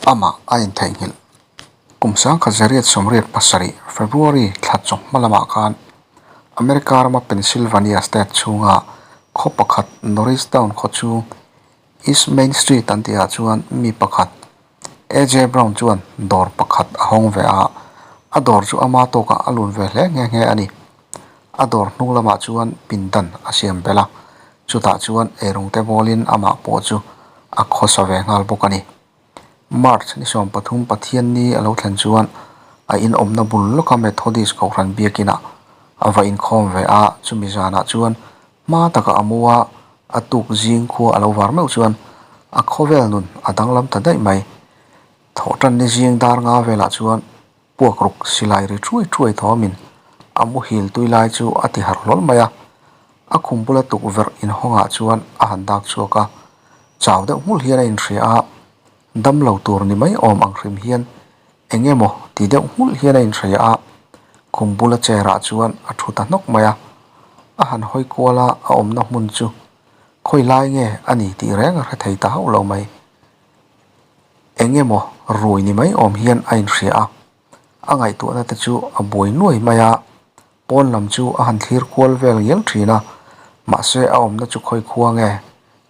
Amah a intheihnghilh. Kum 1987 February thla chawhma lamah khan America rama Pennsylvania state chhunga khaw pakhat Norristown khaw chhung East Main Street an tihah chuan mi pakhat AJ Brown chuan dawr pakhat a hawng ve a, a dawr chu ama tawkah a lun ve hle nghe nghe a ni. A dawr hnung lamah chuan pindan a siam belh a, chutah chuan eirawng te bawlin amah pawh chu a khawsa ve nghal bawk a ni. March ni 13 Pathianni a lo thlen chuan a inawmna bul lawka Methodist Kohhran biakinah a va inkhawm ve a, chumi zanah chuan hma taka a mu a, a tuk zing khua a lo var meuh chuan a khawvel nun a danglam ta daih mai. Thawhtan ni zing dar nga velah chuan puak ruk silai ri thuai thuai thawmin a muhil tui lai chu a ti harh hlawl mai a, a khum bula tukverh inhawngah chuan a han dak chhuak a, chau deuh nghulh hian a inhria a, damlo tur ni mai awm ang hrim hian eng emaw ti deuh nghulh hian a inhria a, khum bula chair ah chuan a thu ta hnawk mai a, a han hawi kual a, a awmna hmun chu khawi lai nge a ni tih reng a hre thei ta hauh lo mai. Eng emaw rui ni mai awm hian a inhria a, a ngaihtuahna te chu a buai nuai mai a, pawn lam chu a han thlir kual vel ngial thin a, mahse a awmna chu khawi khua nge,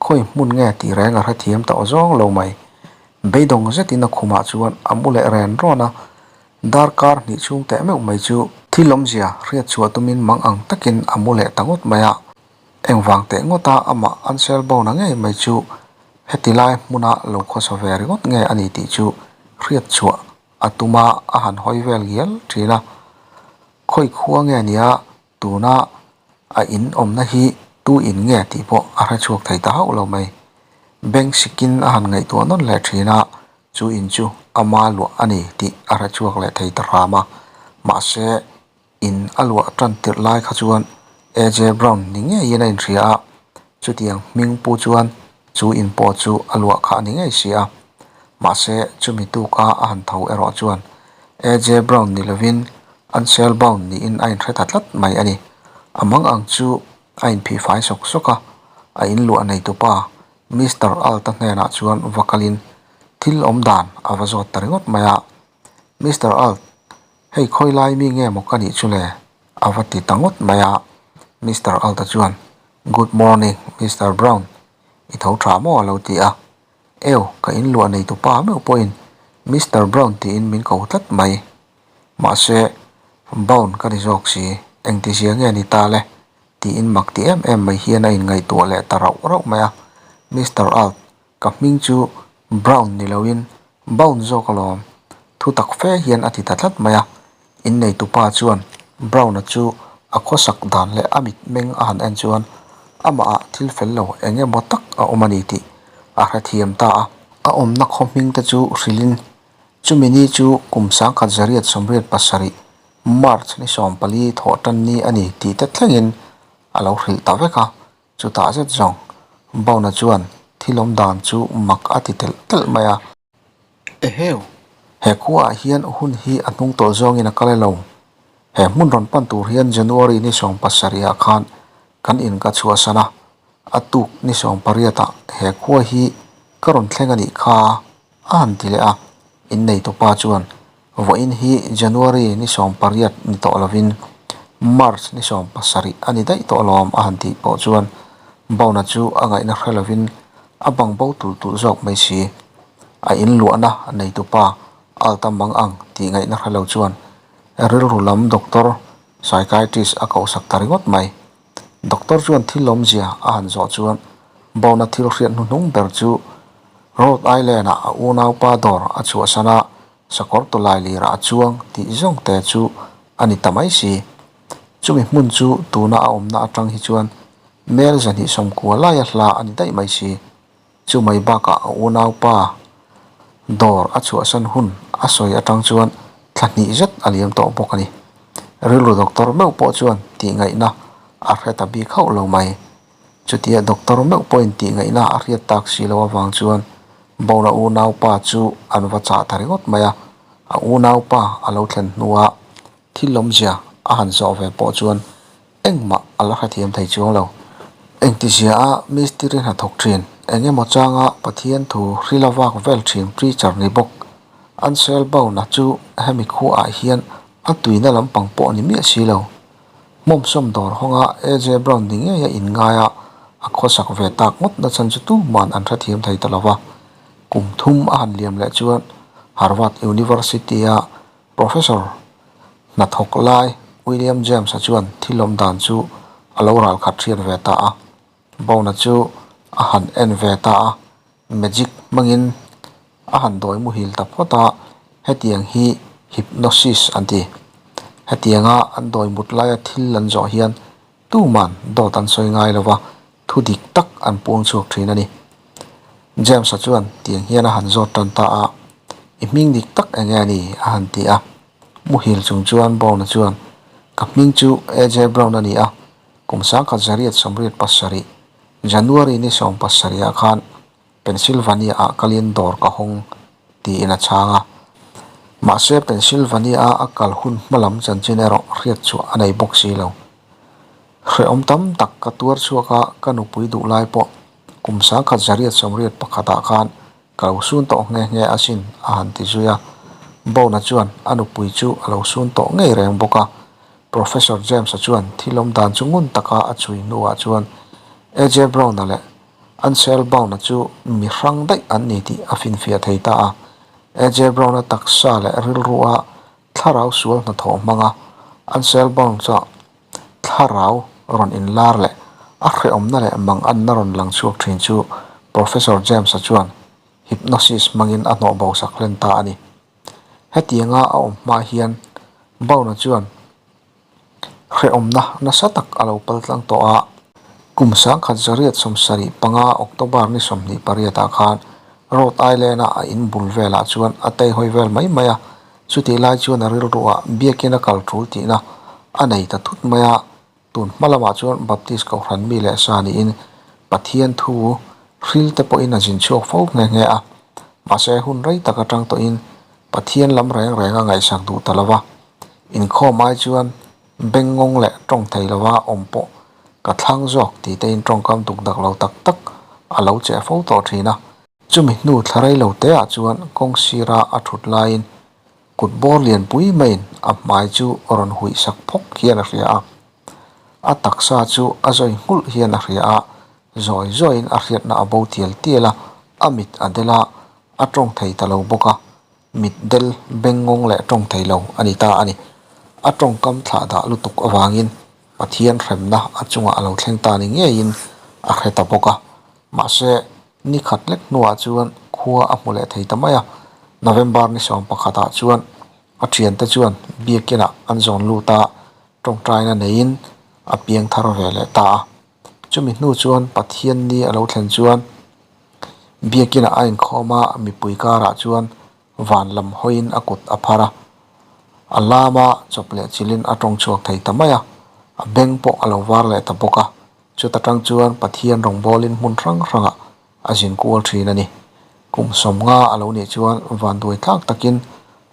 khawi hmun nge tih reng a hrethiam tawh zawng lo mai. Beidawng zetin a khumah chuan a mu leh ren rawn a, darkar hnih chhung teh meuh mai chu thil awmzia hriat chhuah tumin mang ang takin a mu leh ta ngawt mai a. Engvang teh ngawta amah an sel bona ngei mai chu heti lai hmuna lo khawsa ve ringawt nge a ni tih chu hriat chhuah a tum a, a han hawi vel ngial thin a. Khawi khua nge nia tuna a in awmna hi tu in nge tih pawh a hre chhuak thei ta hauh lo mai. Bank sikin a han ngaihtuah nawn leh thin a, chu in chu ama luah a ni tih a hre chhuak leh thei ta hram a. Mahse. In a luah tan tirh lai kha chuan AJ Brown ni ngeiin a inhria a, chutiang hming pu chuan chu in pawh chu a luah kha a ni ngei si a. Mahse, chumi tuka a han tho erawh chuan AJ Brown ni lovin Ansel Bown niin a inhre ta tlat mai a ni. A mang ang chu a inphih fai sawk sawk a, a in luah neitupa Mister Alt-a hnenah chuan va kalin thil awm dan a va zawt ta ringawt mai a. Mister Alt, hei khawi lai mi nge maw ka nih chu le? A va ti ta ngawt mai a. Mister Alt-a chuan, Good morning, Mister Brown, i tho tha maw a lo ti a. Ew, ka in luah nei tupa meuh pawhin Mister Brown tiin min ko tlat mai. Mahse, Bown ka ni zawk si, engtizia nge ni ta le? tiin mak ti em em mai hian a inngaihtuah leh ta rauh rauh mai a. Mister Alt, Ka hming chu Brown ni loin Bown zawk alawm, thu tak fe hian a ti ta tlat mai a. Inneitupa chuan Brown-a chu a khawsak dan leh a mitmeng a han en chuan amahah thil fel lo eng emaw tak a awm a ni tih a hrethiam ta a. A awmna khaw hming te chu hrilhin chumi ni chu kum 1987 March ni 14 thawh tan ni a ni tih te thlengin a lo hrilh ta vek a. Chutah zet zawng, Bona chuan thil awm dan chu mak a ti telh telh mai a. Eheu! He khuaah hian hun hi a hnung tawh zawngin a kal elo. He hmun rawn pan tur hian January ni 17 ah khan kan in ka chhuahsan a, a tuk ni 18 ah he khua hi ka rawn thleng a nih kha a han ti leh a. Inneitupa chuan Vawiin hi January ni 18 ni tawh lovin March ni 17 a ni daih tawh alawm a han tih pawh chuan Bona chu a ngaihna hre lovin a bang bo tulh tulh zawk mai si. A in luahna neitupa Alta mang ang tih ngaihna hre lo chuan rilru lam doctor, psychiatrist, a kohsak ta ringawt mai. Doctor chuan thil lawmzia a han zawh chuan Bona thil hriat hnuhnung ber chu Rhode Island-ah a unaupa dawr a chhuahsan a, Sakawr tawlai lirah a chuang tih zawng te chu a ni ta mai si. Chumi hmun chu tuna a awmna atang hi chuan mel 290 laia hla a ni daih mai si. Chu mai bakah a unaupa dawr a chhuahsan hun a sawi atang chuan thla hnih zet a liam tawh bawk a ni. Rilru doctor meuh pawh chuan tih ngaihna a hre ta bik hauh lo mai. Chutia doctor meuh pawhin tih ngaihna a hriat tak si loh avang chuan Bona unaupa chu an va chah ta ringawt mai a, a unaupa a lo thlen hnua thil lawmzia a han zawh ve pawh chuan engmah a la hrethiam thei chuang lo. Engtizia a mistiri hnathawk thin, eng emaw changa Pathian thu hrila vak vel thin preacher ni bawk. Ansel Bown-a chu hemi khuaah hian a tuina lampang pawh a ni miah si lo. Hmawmsawm dawr hawnga AJ Brown ni ngeia inngaia a khawsak ve tak ngawt na chhan chu tuman an hrethiam thei ta lo va. Kum thum a han liam leh chuan Harvard University-a Professor hnathawk lai William James-a chuan thil awm dan chu a lo ralkhat hriat ve ta a. Brown-a chu a han en ve ta a. Magic hmangin a han dawi muhil ta phawt a, hetiang hi hypnosis an ti. Hetianga an dawi mut laia thil an zawh hian tuman dawt an sawi ngai lo va, thu dik tak an puang chhuak thin a ni. James-a chuan tiang hian a han zawt tan ta a, I hming dik tak enge a ni? a han ti a. Muhil chung chuan Brown-a chuan, Ka hming chu AJ Brown a ni a, kum 1987, January ni 17 ah khan Pennsylvania ah kalin dawr ka hawng tiin a chhang a. Mahse Pennsylvania a a kal hun hma lam chanchin erawh hriat chhuah a nei bawk si lo. Hrehawm tam tak ka tuar chhuak a, ka nupui duh lai pawh kum 1981 ah khan ka lo sun tawh nghe nghe asin a han ti zui a. Bone-a chuan a nupui chu a lo sun tawh ngei reng bawk a. Professor James-a chuan thil awm dan chu ngun taka a chhui hnuah chuan AJ Brown-a leh Ansel Bown-a chu mi hrang daih an ni tih a finfiah thei ta a. AJ Brown-a taksa leh rilrua thlarau sual hnathawh hmanga Ansel Bown chuan thlarau rawn inlar leh a hrehawmna leh manganna rawn lang chhuak thin chu Professor James-a chuan hypnosis hmangin a hnawh bo sak hlen ta a ni. Hetianga a awm hma hian Bown-a chuan hrehawmna nasa tak a lo pal tlang tawh a. Kum 1975 October ni 28 ah khan Rhode Island-a a in bul velah chuan a teihawi vel mai mai a. Chutih lai chuan a rilruah biakin a kal tul tihna a nei ta thut mai a. Tun hma lamah chuan Baptist Kohhran mi leh sa niin Pathian thu hril te pawhin a zin chhuak fo nghe nghe a. Mahse hun rei tak atang tawhin Pathian lam reng reng a ngaihsak duh ta lo va. Inkhawm ai chuan bengngawng leh tawng thei lova awm pawh ka thlang zawk tih tein tawngkam duk dak lo tak tak a lo cheh fo tawh thin a. Chumi hnu thla rei lo te ah chuan kawng sira a thut laiin kut bawr lian pui maiin a hmai chu rawn huih sak phawk hian a hria a. A taksa chu a zawi nghulh hian a hria a, zawi zawiin a hriatna a bo tial tial a, a mit a del a, a tawng thei ta lo bawk a, mit del bengngawng leh tawng thei lo a ni ta a ni. A tawngkam thlah dah lutuk avangin Pathian hremna a chungah a lo thleng ta ni ngeiin a hre ta bawk a, mahse Ni khat lek hnuah chuan khua a hmu leh thei ta mai a, November ni 11 ah chuan a thiante chuan biakinah an zawn lut a, tawngtaina neiin a piang thar ve leh ta a. Chumi hnu chuan Pathian ni a lo thlen chuan biakinah a inkhawm a, mipui karah chuan van lam hawiin a kut a phar a, a lama chawp leh chilhin a tawng chhuak thei ta mai a, a beng pawh a lo var leh ta bawk a. Chuta tang chuan Pathian rawngbawlin hmun hrang hrangah a zin kual thin a ni. Kum 50 a lo nih chuan vanduai tlak takin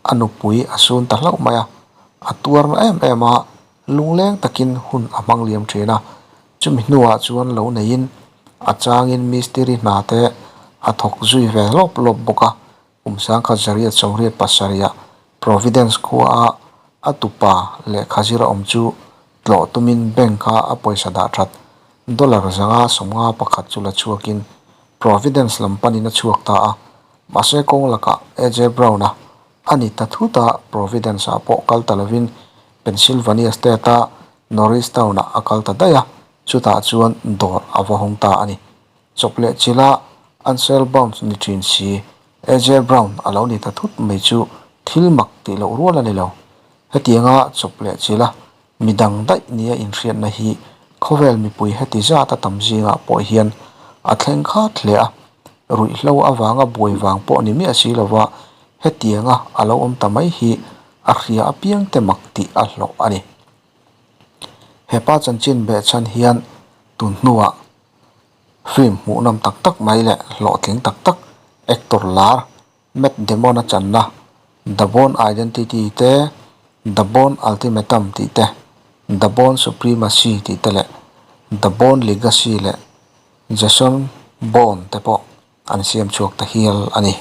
a nupui a sun ta hlauh mai a, a tuar na em em a, lungleng takin hun a hmang liam thin a. Chumi hnuah chuan lo neiin a changin mistiri hna te a thawk zui ve lawp lawp bawk a, Kum 1987 ah Providence khuaa a tupa lehkha zir a awm chu tlawh tumin bank a a pawisa dah that dollar 551 chu la chhuakin Providence lam panin a chhuak ta a. Mahse kawng lakah AJ Brown-a a ni ta thut a, Providence ah pawh kal ta lovin Pennsylvania state a Norristown ah a kal ta daih a, chutah chuan dawr a va hawng ta a ni. Chawp leh chila Ansel Bounds ni thin si, AJ Brown a lo ni ta thut mai chu thil mak tih loh rual a ni lo. Hetianga chawp leh chila midang daih nia inhriatna hi khawvel mipui heti zat a tam zingah pawh hian a thleng khat hle a, ruihhlo avanga buai vang pawh ni miah si lova hetianga a lo awm ta mai hi a hria apiangte mak tih a hlawh a ni. Hepa chanchin behchhan hian tun hnuah Film hmuhnawm tak tak mai leh hlawhtling tak tak actor lar Matt Damon a channa The Bourne Identity te, The Bourne Ultimatum tih te, The Bourne Supremacy tih te leh The Bourne Legacy leh Jason Bourne te pawh an siam chhuak ta hial a ni.